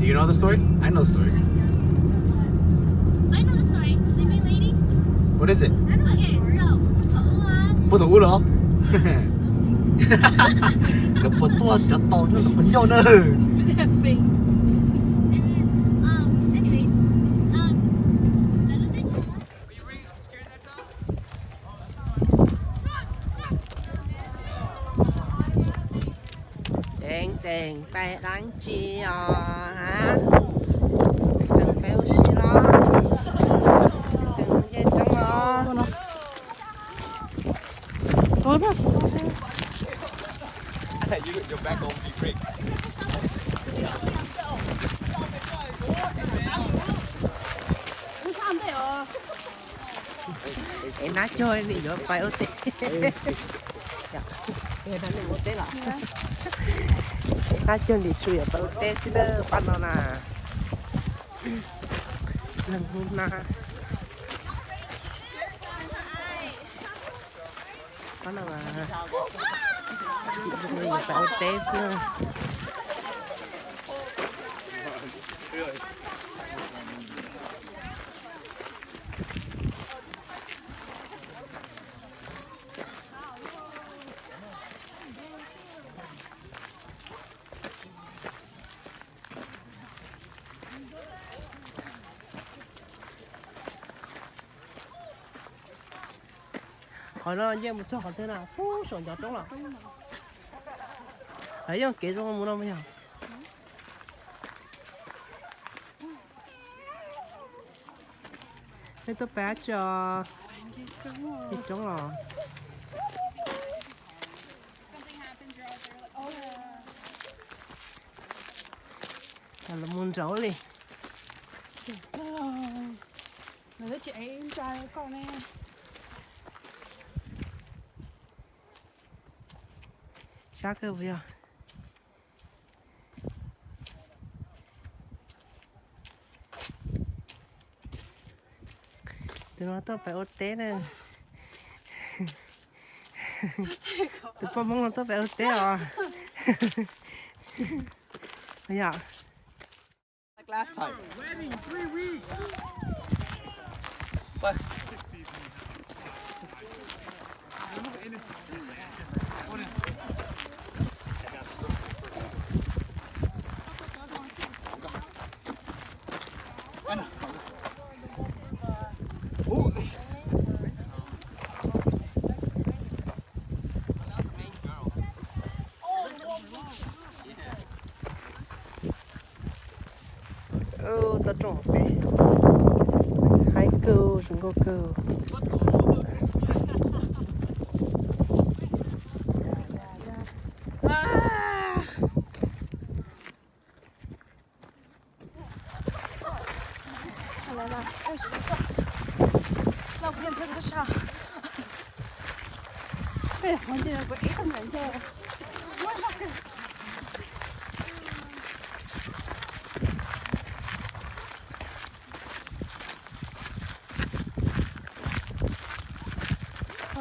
You know the story? I know the story. I know the story. Sleeping lady? What is it? Okay, so, hold on. Puag thaum ub los? Lawv puas tuaj cov tau nyob los puas ncauj na. With that face. And then, um, anyways, um, la lub teb chaws. Teev teev pais dab tsi os ha? Teev pais ua si los? Teev nce roob los? Es nab cuag nim yuav pais ua teb. Nab cuag nim su yuav pais ua teb xwb na, pab no na. Leeg hnub nab. Pab no mas yuav pais ua teb xwb. Qhov no nce mus txog qhov twg na? Pub saum ncov roob los? Qhov yeej kev zoo mus no mas yog. Nej tuaj pab tsi os? Nce roob los? Los mus nraud li. Sab kawg puas yog? Tus no tuaj pem ua teb na. Tus poj Hmoob no tuaj pem ua teb os. Yog. Like last time. Toj roob pem, haib kawg, zoo nkauj kawg.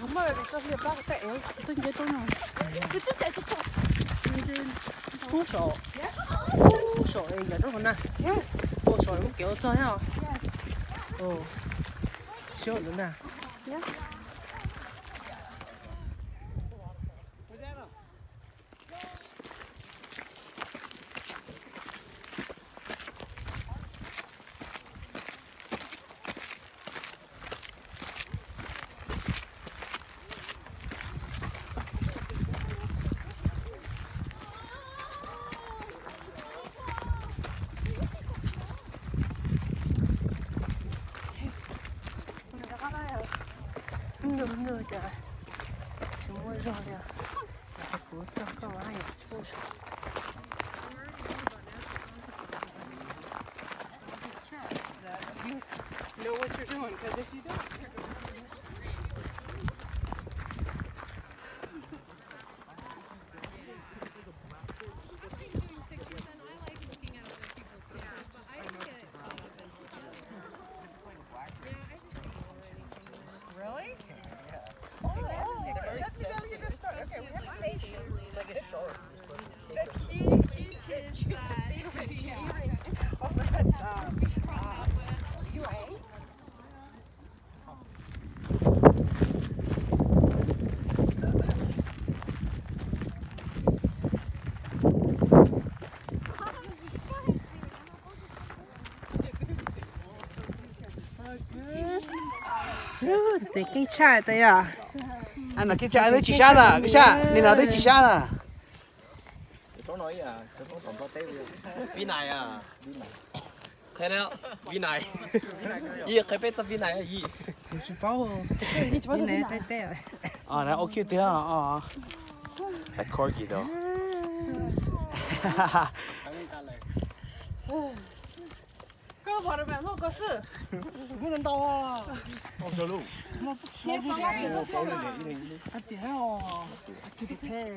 Kuv muaj tau hlias plab kuv tais ev tuaj nce roob no. Pub saum, pub saum ncov roob hauv na. Pub saum lub kev ua txog thiab os. Siab ua ntawd ntag. Ntuj ntuj cas tsis muaj zog li os. Kuv txog koj mas yog tsis muaj zog. Know what you're doing, 'cause if you don't, you're gonna Really? Oh, oh, that's a really good start. Okay, we have patience. The key, key is that, yeah. Tes keej tshaj tas yog. Keej tshaj, twb tsis sab na, keej tshaj, nim no twb tsis sab na. Qhia peb txog Vib Nais. Tsis paub. Vib Nais teb teb. Ov, ov, qhia tiag. Corgi though.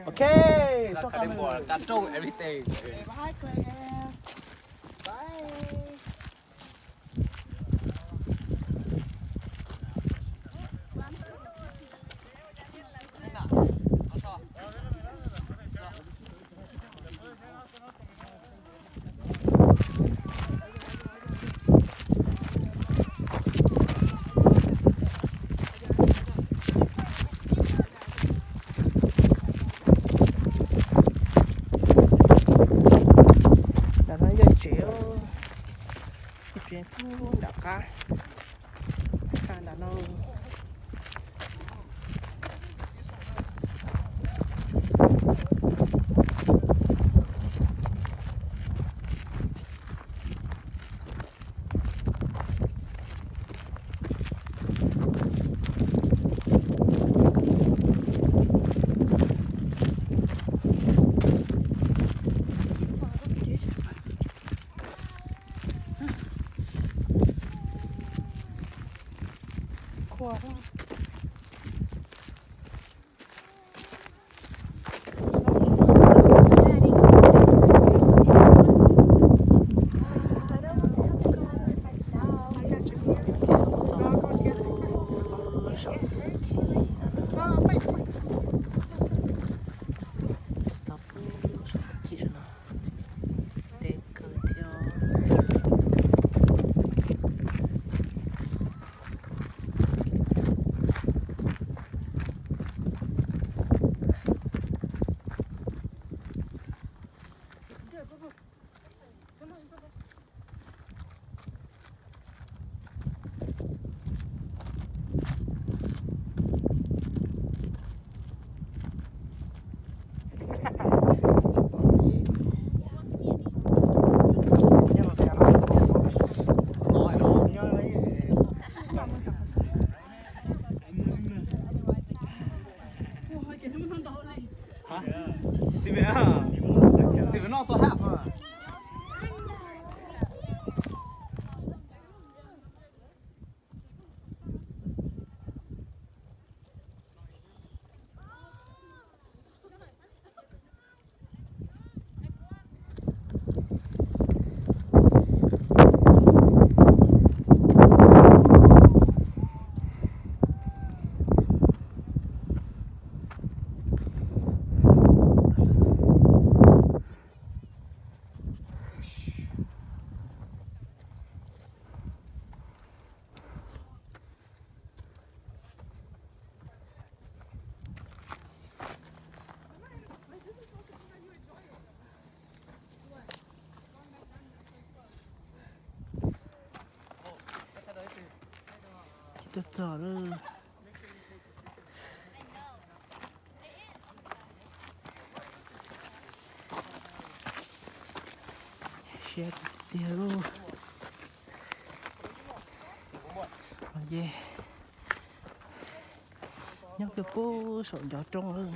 Okay, so everything. Ntawm no yog tsev, tsev pub nram qab, ntawm no. Txog pub saum tawm cig no, deb kawg thiab. Tsis tau txog lawm. Siab tiag tiag lauj. Ces nyob kiag pub saum ncov roob lawm.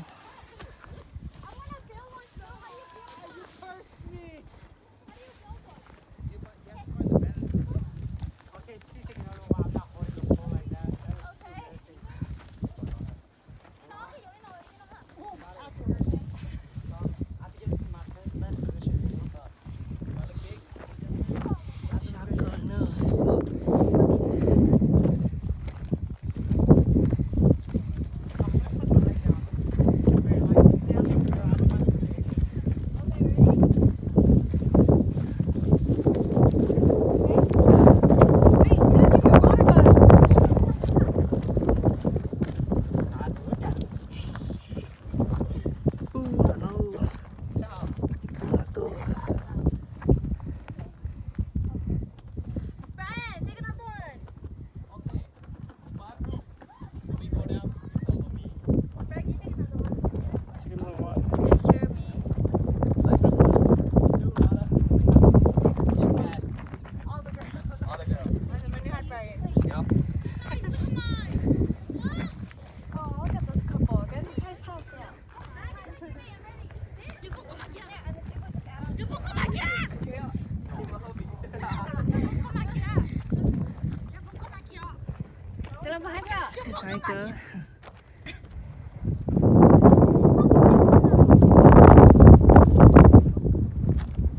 kawg.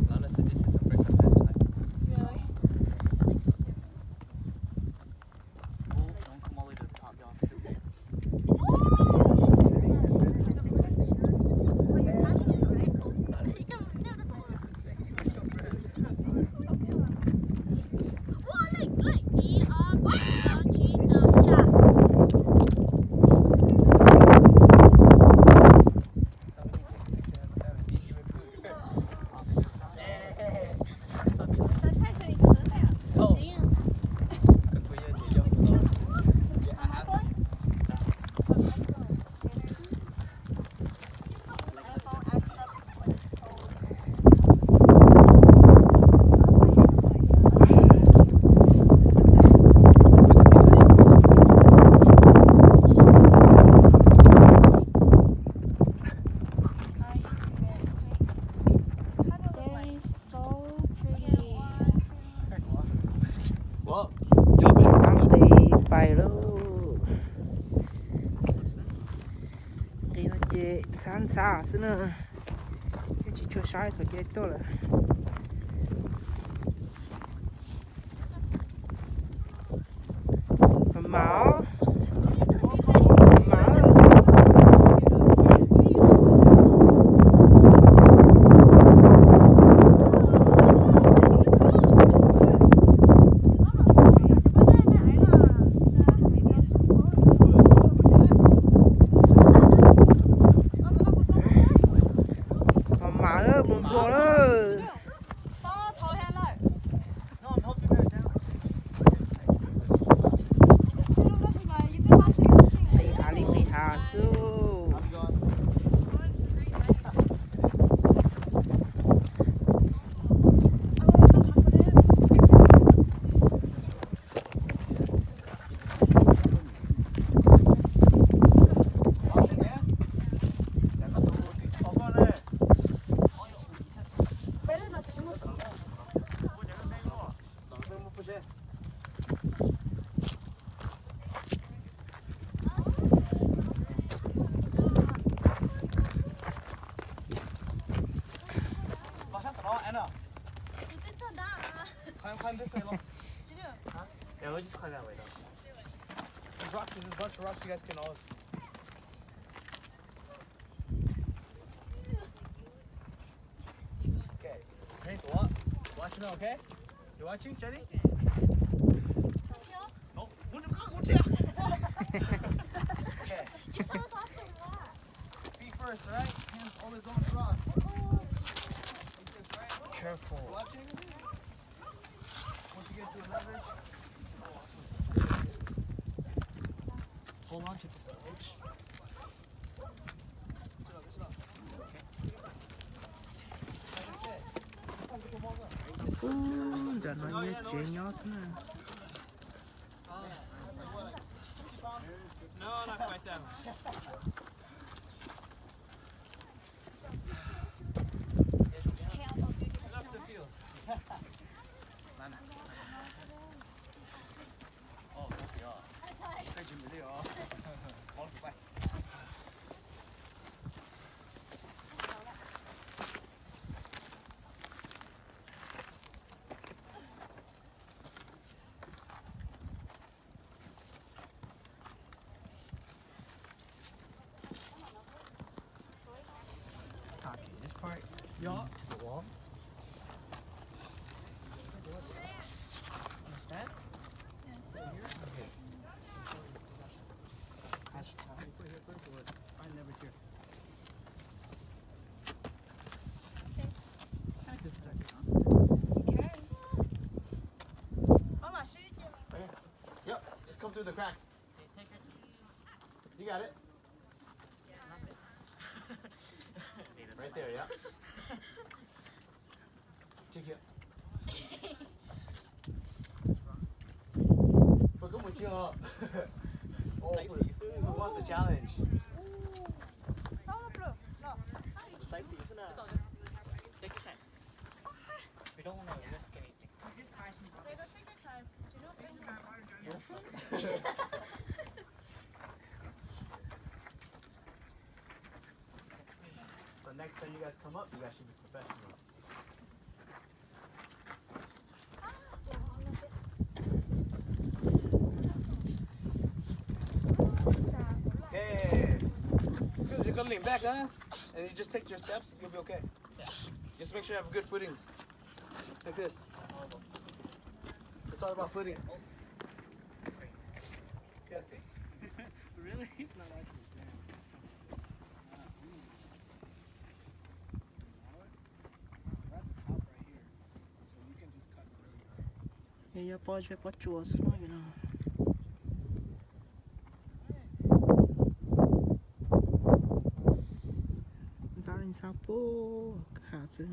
That is so pretty. Nqis pais lauj. Nqis no ces ntxhab ntxhab xwb na. Thiab tsis tshua saib thaum ces tuaj lawm. Mas mas, mas mas. Mas mas lawm, mus nplua lawm. Nqis hav li nqis hav xwb. Climb, climb this way, Lo. Huh? Yeah, we'll just climb that way, though. There's rocks, there's a bunch of rocks you guys can all s-, okay. Ready? Wa-, watch me, okay? You watching, Jenny? No. Okay. Feet first, all right? Hands always on cross. Careful. Watching. Once you get to a leverage, hold on to this edge. Ub, nram no nyob tsev nyob xwb na. No, not quite that much. Enough to feel. Copy this part. Yup. To the wall. Understand? Yes. Okay. Patch time. Find leverage here. Okay. Can I just check it out? You can. Yep, just come through the cracks. You got it. Right there, yep. Check it. Phim, koj mus tsis os. What's the challenge? Take your time. We don't want to risk anything. Take your time. Do you know if you can... Next time you guys come up, you guys should be professionals. Okay. Because you're gonna lean back, huh? And you just take your steps, you'll be okay. Just make sure you have good footings. Like this. It's all about footing. Yes. Really? It's not actually bad. It's comfortable. We're at the top right here. So you can just cut through. Yog pob zeb pob tsuas xwb no. Ntxhab li ntxhab puag khav xwb.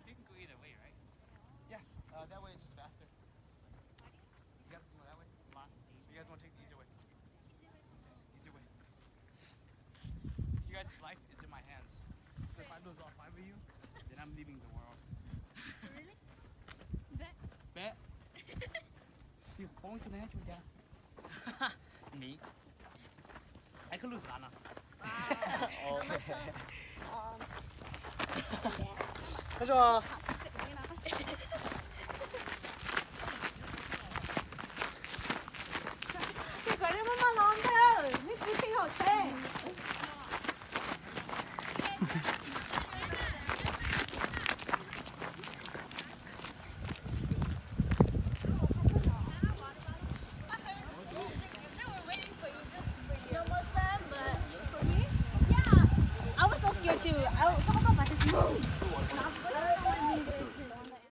You can go either way, right? Yeah, uh, that way is just faster. You guys can go that way? You guys want to take the easier way? Easier way. You guys' life is in my hands. So if I lose all five of you, then I'm leaving the world. Really? Bet? Bet? Tus poob tus ne, tus cas? Me. I could lose Lana. Tab sis